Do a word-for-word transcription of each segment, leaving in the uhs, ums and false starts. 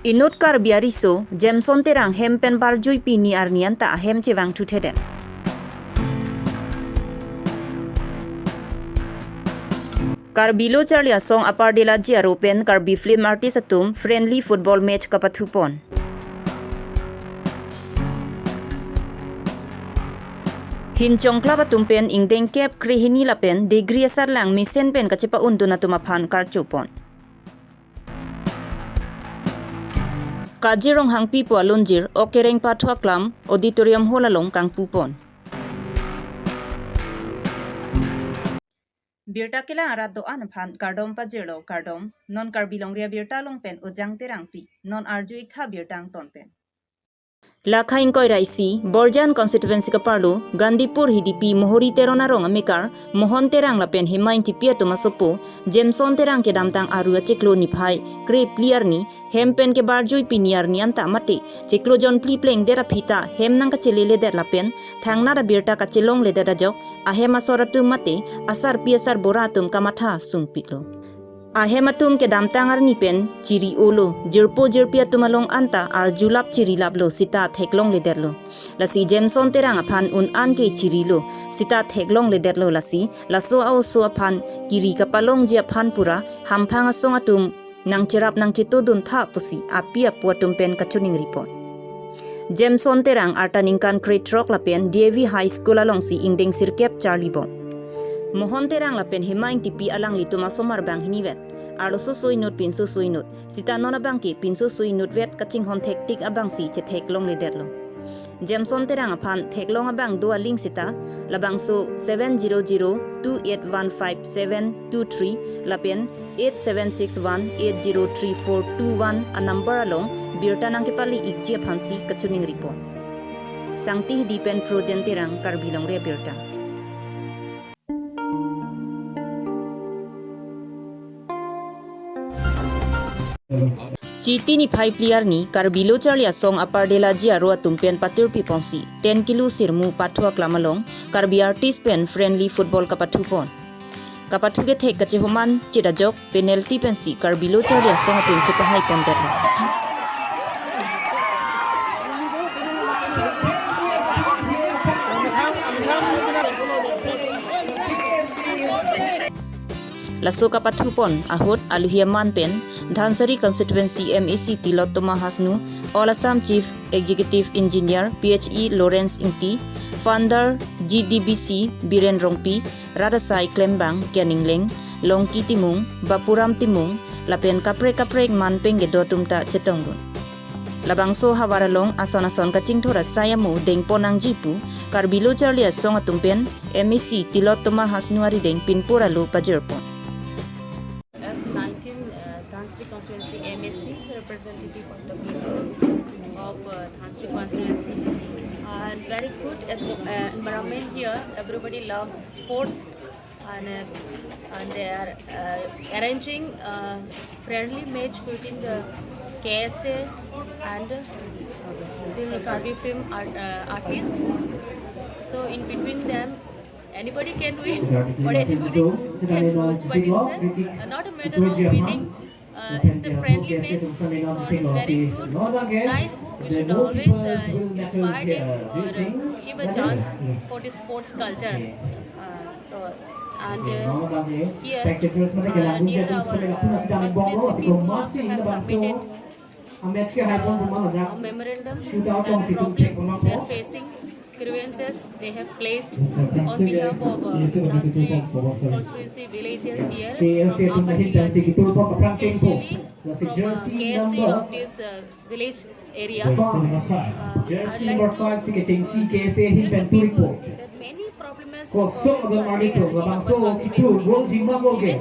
Inut Karbi ariso, Jameson Terang hem pen barjui pini arni anta ahem chevangthuthedet. Karbi Lo Charli Asong Upper Delaji aro pen Karbi film artist atum friendly football match kapathupon. Hinchong Club atum pen ingdeng kep krehini lapen degree asatlang mesen pen kachepa-undun atum aphan karchopon. Kajir Ronghangpi pu alunjir Ok Kereng Pathu Aklam Auditorium Hall along kangpupon. Birta kelang arat do-an aphan kardom pajirlo, kardom. Non Karbi Longri Abirta along pen Ojang Terangpi. Non arju-ik tha birta angton pen. Lakha ingkoi ra isi, Borjan constituency kaparlo, Gandipur Hidipi Mohori Teron arong amekar Mohon Terang lapen Hema Ingtipi atum asopo, Jameson Terang kedamtang Aru achiklo niphai krephli arni, hem pen kebarjui pini arni anta mate chiklo jonphli plengdet aphi ta hem nangkacheleledet lapen thangnat abirta kachelongledet ajok, ahem asor atum mate asarpi asarbura atum kamatha sungpiklo. Ahem atum kedamtang arni pen chiri-olo, jirpo jirpi atum along anta arjulap chirilaplo sita theklongledetlo. Lasi Jameson Terang aphan un-an ke chirilo sita theklongledetlo, lasi laso a-oso aphan kiri kapalongji aphan pura hamphang asong atum nangcherap nangchetodun tha pusi api apo atum pen kachiningripon. Jameson Terang arta ningkan krethrok lapen D A V High School alongsi ingdeng sirkep charlibom. Mohon Terang lapen Hema Ingtipi alanglitum asomar banghinivet. Arloso so inut pinso so inut. Sita non abangke pinso so inutvet kachinghon thektik abangsi chetheklongledetlo. Jameson Terang aphan theklong abang do aling sita, labangso seven zero zero two eight one five seven two three lapen eight seven six one eight zero three four two one a-number along birta nangkepale-ikji aphansi kachiningripon. Sangti Hidi pen Projen Terang, Karbi Longri Abirta. Chiti niphai phli arni Karbi Lo Charli Asong Upper Delaji aro atum pen patirpiponsi ten kilo sirmu Pathu Aklam along Karbi artist pen friendly football kapathupon. Kapathu kethek kachehoman chit ajok penalty pensi Karbi Lo Charli Asong atum chepahaipondetlo. Laso kapathupon ahut aluhi aman pen Dhansiri Constituency M A C Tilottama Hasnu, All Assam Chief Executive Engineer P H E Lawrence Ingti, Founder G D B C Biren Rongpi, Radasai Klembang, Ken Ingleng, Longki Timung, Bapuram Timung, lapen kaprek kaprek man penggedo atum ta chetongdun. Labangso havar along ason ason kachingthur asai amu dengpon nangji pu Karbi Lo Charli Asong atum pen M A C Tilottama Hasnu arideng pinpur alo pajirpon. As nineteen, uh, Dhansiri constituency M A C representative of the people of, uh, Dhansiri constituency, and very good at, uh, environment here. Everybody loves sports, and, uh, and they are, uh, arranging, uh, friendly match between the K S A and the Karbi film art, uh, artist. So in between them, anybody can win or anybody can lose, but it's a, uh, not a matter of winning. Uh, it's a friendly match, so it's very good, nice. We should always, uh, inspire them or, uh, give a chance for the sports culture. Uh, so, and, uh, here, uh, near our, uh, constituency, people also have submitted a memorandum and the problems they are facing, grievances they have placed on behalf of, uh, Dhansiri constituency villages here from Upper Delaji, especially from, uh, K S A of this, uh, village area. Uh, I'd like to, uh, tell people that many problems of, uh, even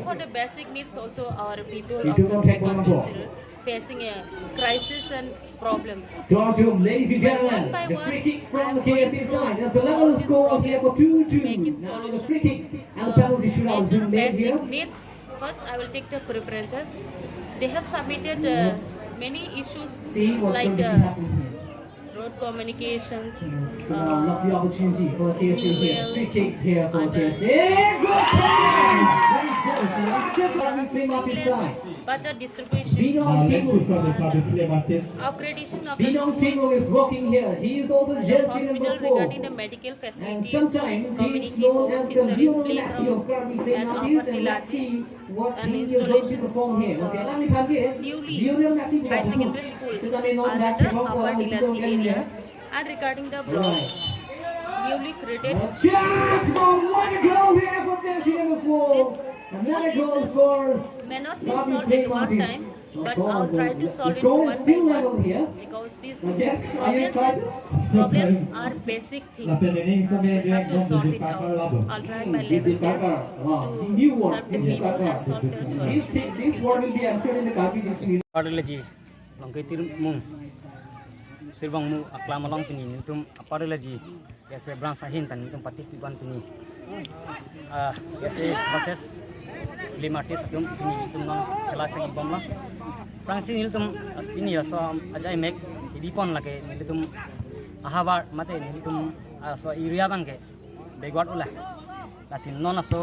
for the basic needs also, our people of Dhansiri constituency facing a crisis and problems. Dodgem, ladies and gentlemen, the free kick from the K S A side. That's the level score here for two two. Now the free kick and the penalty shootout has been made here. First, I will take the preferences. They have submitted, uh, many issues like, uh, road communications, uh, fuel, and, uh, But the distribution, upgradation of the schools and the hospital regarding the medical facilities, community home, Teacher School, and Upper Tilachee, and installation of newly high secondary school under the Upper Tilachee area. And regarding the block, newly created, may not be solved at one time, but I'll try to solve it one by one, because these problems, problems are basic things. We have to solve it out. I'll try my level best to serve the people and solve their solution. Longkeitir mung, Sirbong mung aklam along pini nelitum Upper Tilachee S A branch ahin pen nelitum party piban pini. Ah, S A versus film artist atum pini nelitum non khela cheng bomlo. Aphrangsi nelitum as pini laso ajaimek kebipon lake nelitum ahavar mate nelitum laso area abangke backward ula. Lasi non laso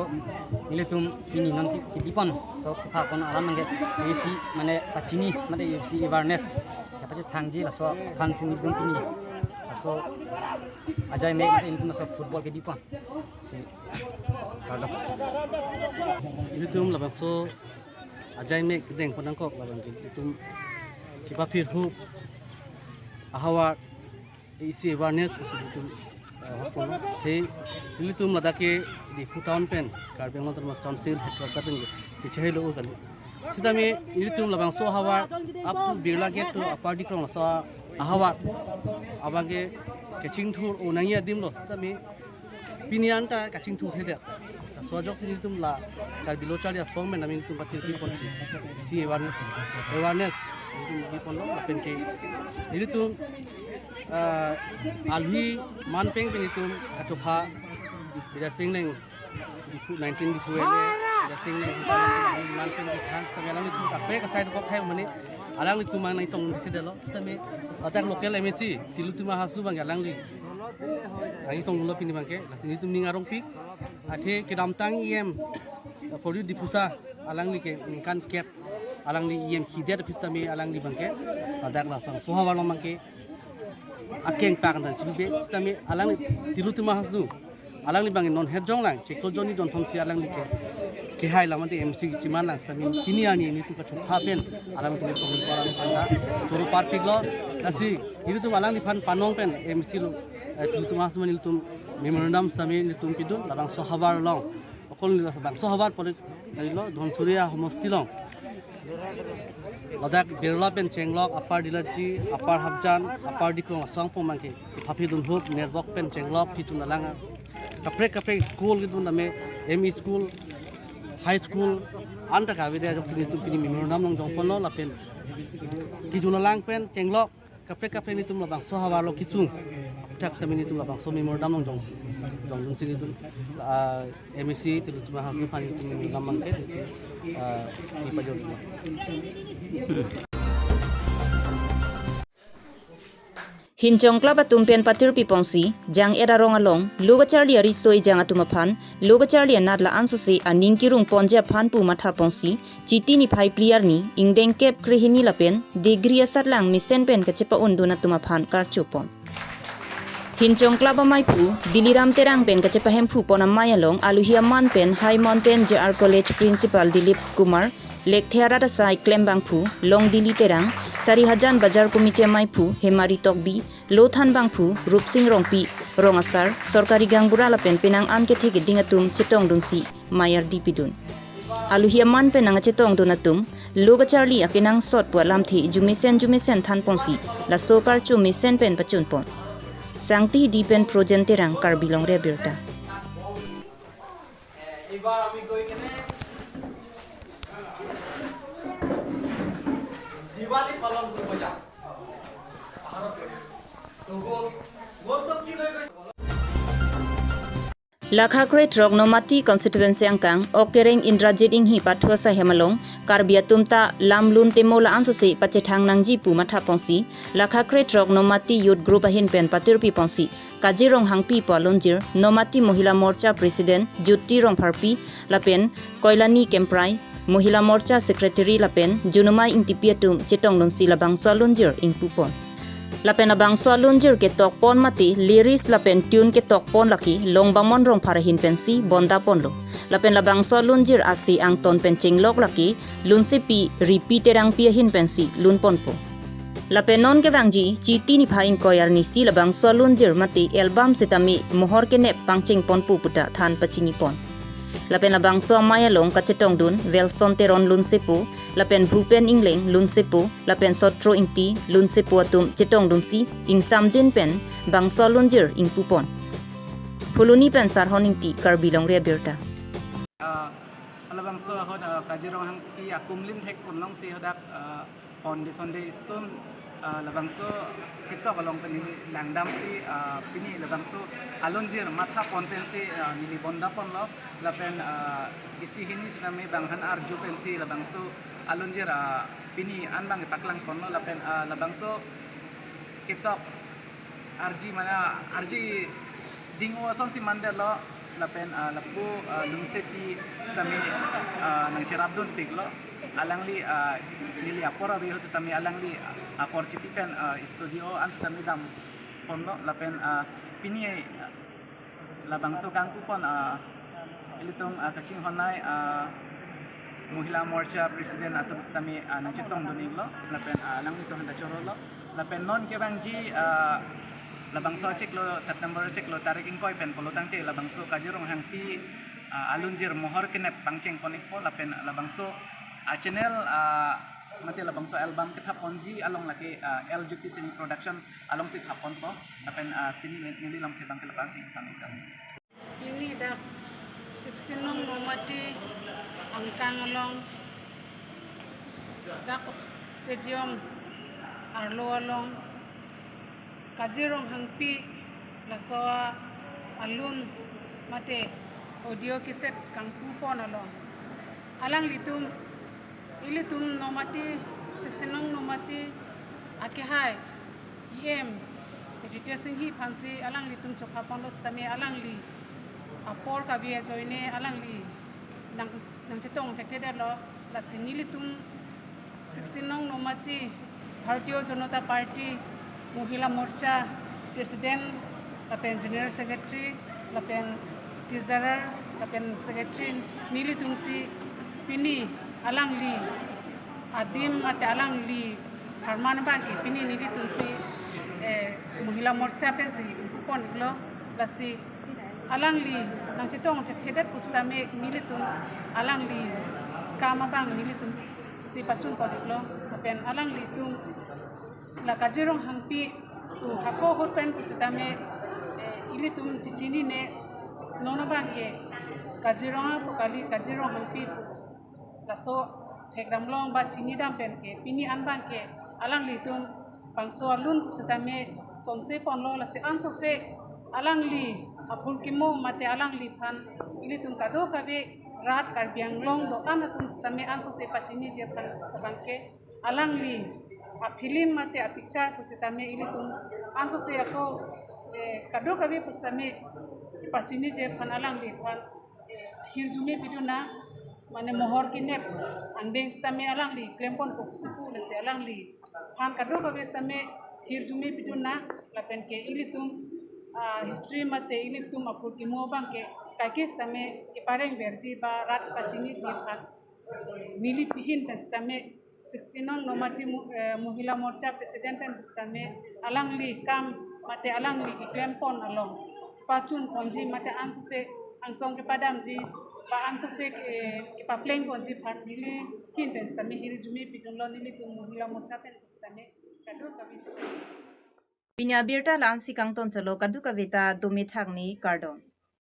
nelitum pini non ke-, kebipon, so kepha pon alam nangke isi mane pachini mate isi awareness ya pachethangji laso aphansi nelitum pini laso ajaimek mate nelitum laso football kebipon. Si, pardon. Nelitum labangso ajaimek kedeng pon nangkok labang ke nelitum kepaphirhup ahavar isi awareness pusi nelitum, eh, hokpon. Te nelitum ladak ke Diphu town pen Karbi Anglong Autonomous Council headquarter pen ke kechehelo kali. Sitame nelitum labangso ahavar up to Birla Gate to Upper Dikrong laso ahavar abangke kachingthur-o nangji adim lo. Sitame pini anta kachingthurthedet. Laso ajoksi nelitum la Karbi Lo Charli Asong pen nelitum patir piponsi isi awareness, awareness nelitum piponlo lapen ke nelitum, ah, alhi manpeng pen nelitum kachopha Bidya Sing Engleng, Diphu nineteen Diphu M A, Bidya Sing Engleng manpeng pen thanks kami alanglitum kaprek asai dokok thai mane alanglitum nangtongthedetlo. Sitame ladak local M A C Tilottama Hasnu abangke alangli nangtonglo pini abangke, lasi nelitum ning arongpik. Athe kedamtang E M Pradyot Diphusa alangli ke ningkan kep alangli E M hidet aphi sitame alangli abangke ladak labangso ahavar along abangke akeng pakdang chibibe sitame alangli Tilottama Hasnu alangli abangke non het jonglang chiklo jonni jonthom si alangli ke kehai lamate M C chiman lang sitame pini arni nelitum kachopha pen alangtum tong koran panda choro parpiklo. Lasi nelitum alangliphan panong pen M C lo, eh, Tilottama Hasnu nelitum memorandum sitame nelitum pidun labangso ahavar along. Okon labangso ahavar poli lo Dhonsuri ahomosti along. Ladak Birla pen chenglok, Upper Dilhaji, Upper Hapjan, Upper Dikrong asong pon abangke paphidunhup, network pen chenglok, kidun alang kaprek kaprek school kidun tame, M E school, high school, anta kave ajoksi nelitum pini memorandum along jongponlo lapen kidun alang pen chenglok kaprek kaprek nelitum labangso ahavar along kesung. Thak tame nelitum labangso memorandum along jong, jongdunsi nelitum, ah, M A C Tilottama Hasnu aphan nelitum memorandum abangke, ah, ipajok. Hinchong Club atum pen patir piponsi, Jang-et arong along, lo kacharli ariso ejang atum aphan, lo kacharli anat la-an sose aning kerung ponji aphan pu matha ponsi, Chiti niphai phli arni, ingdeng kep krehini lapen, degree asatlang mesen pen kachepa-undun atum aphan karcho pon. Hinchong Club amaiphu, Biliram Terang pen kachepahemphu pon amei along, aluhi aman pen High Mountain J R College Principal Dilip Kumar, Lekthe arat asai klembangphu, Longdili Terang, Sarihajan Bazar Committee amaiphu, Hemari Tokbi, Lothan bangphu, Rupsing Rongpi, Rong Asar, sorkari gaonbura lapen penang an kethe keding atum chetongdunsi, mei ardi pidun. Aluhi aman pen nangchetongdun atum, lo kacharli akenangsot pu alamthe jumesen jumesen than ponsi, laso karcho mesen pen pachun pon. Sangti Hidi pen Projen Terang, Karbi Longri Abirta. এবাৰ আমি গৈ কেনে দিৱালী পালন কৰিব যাম। পাহাৰত গৈ। তো গ'ল, গ'ল তো কি লৈ গৈছে? Lakha krethrok Nomati constituency angkang, ok kereng Indrajit Enghi pathu asai hem along, Karbi atum ta lam lun temo la ansose pachethang nangji pu matha ponsi, Lakha krethrok Nomati Youth Group ahin pen patirpi ponsi, Kajirong Hangpi pu alunjir, Nomati Mohila Morcha President Jyoti Rongpharpi, lapen Koilani Kemprai, Mohila Morcha Secretary lapen Junumai Ingtipi atum chetong dunsi labangso alunjir ingpu pon. Lapen labangso alunjir ketok pon mate lyrics lapen tune ketok pon lake Longbamon Rongphar ahin pensi bonda ponlo. Lapen labangso alunjir ase angton pen chenglok lake Lunsepi Ripi Terangpi ahin pensi lun ponpo. Lapen non kevangji Chiti niphai ingkoi arnisi labangso alunjir mate album sitame Mohor Kenep pangcheng ponpo puta than pachini pon. Lapen labangso amei along kachetong dun Welson Teron Lunsepo, lapen Bhupen Engleng Lunsepo, lapen Sotro Ingti Lunsepo atum chetong dunsi ingsamjin pen bangso alunjir ingpu pon. Phuloni pen Sarhon Ingti, Karbi Longri Abirta. Ah, labangso ahut, ah, Kajirong Hangpi akumlin thek ponlongsi hadak, ah, foundation day stone, ah, labangso ketok along pen neli langdamsi, ah, pini labangso alunjir matha pon pensi, ah, neli bonda ponlo lapen, ah, isi hini sitame bang han arju pensi labangso alunjir, ah, pini an bang paklang ponlo lapen, ah, labangso ketok arji mana arji ding-o asonsi mandetlo lapen, ah, lapu, ah, Lunsepi sitame, ah, nangcherap dunpiklo. Alangli, ah, neli apor ave ahut sitame alangli, ah, apor chipi pen, ah, studio an sitame dam ponlo lapen, ah, pini, ah, labangso kangpu pon, ah, ilitum, ah, kachinghon ai, ah, Mohila Morcha President atum sitame, ah, nangchetong dun-iklo lapen, ah, alanglitum handa chorolo. Lapen non kevangji, ah, labangso achiklo September achiklo tarik ingkoi pen pulo tangte labangso Kajirong Hangpi, ah, alunjir Mohor Kenep pangcheng pon-ikpo lapen labangso, ah, channel, ah, mate labangso album ketha ponji along lake, ah, L Jyoti Singh Production alongsi tha ponpo lapen, ah, pini neli lamthe bang ke lapansi than-ikpo. Pini dak sixteen nong Nomati angkang along, dak stadium arlo along, Kajirong Hangpi laso alun mate audio cassette kangpu pon along, alanglitum, ilitum Nomati, sixteen nong Nomati akehai E M Ritesh Enghi aphansi alanglitum chokha ponlo sitame alangli apor kave ajoine alangli nang, nangchetong thekthedetlo. Lasi nelitum sixteen nong Nomati Bharatiya Janata Party Mohila Morcha President lapen General Secretary lapen Treasurer lapen Secretary nelitumsi pini alangli adim mate alangli pharman abangke pini nelitumsi, eh, Mohila Morcha pensi ingpu pon-iklo. Lasi alangli nangchetong thekthedet pusitame nelitum alangli kam abang nelitumsi pachun pon-iklo. Lapen alanglitum la Kajirong Hangpi, uh, hako ahut pen pusitame, eh, ilitum chechinine, non abangke Kajirong pu kali, Kajirong Hangpi pu laso thekdam long ba chinidam penke pini an abangke alanglitum bangso alun pusitame sonse ponlo. Lasi ansose alangli aphurkimo mate alangliphan ilitum kadokave rat Karbi Anglong do-an atum sitame ansose pachiniji aphan abangke alangli afilm mate apicture pusitame ilitum ansose ako, eh, kadokave pusitame pachiniji aphan alangliphan, eh, hirjume pidun nang, mane Mohor Kenep angdeng sitame alangli klem ponpo pusi pu, lasi alangliphan kadokave sitame hirjume pidun nang, lapenke ilitum, ah, history mate ilitum aphurkimo abangke kaike sitame kepareng verji ba rat pachiniji aphan neli ahin pen sitame sixteen nong Nomati Mo-, eh, Mohila Morcha President pen sitame alangli kam mate alangli keklem pon along pachun ponji mate ansose angsong kepadamji ba ansose, eh, kepapleng ponji aphan neli ahin pen sitame hirjume pidunlo nelitum Mohila Morcha pen sitame kadokave. Pini abirta la-ansi kangton chotlo, kadokave ta dome thakme, kardom.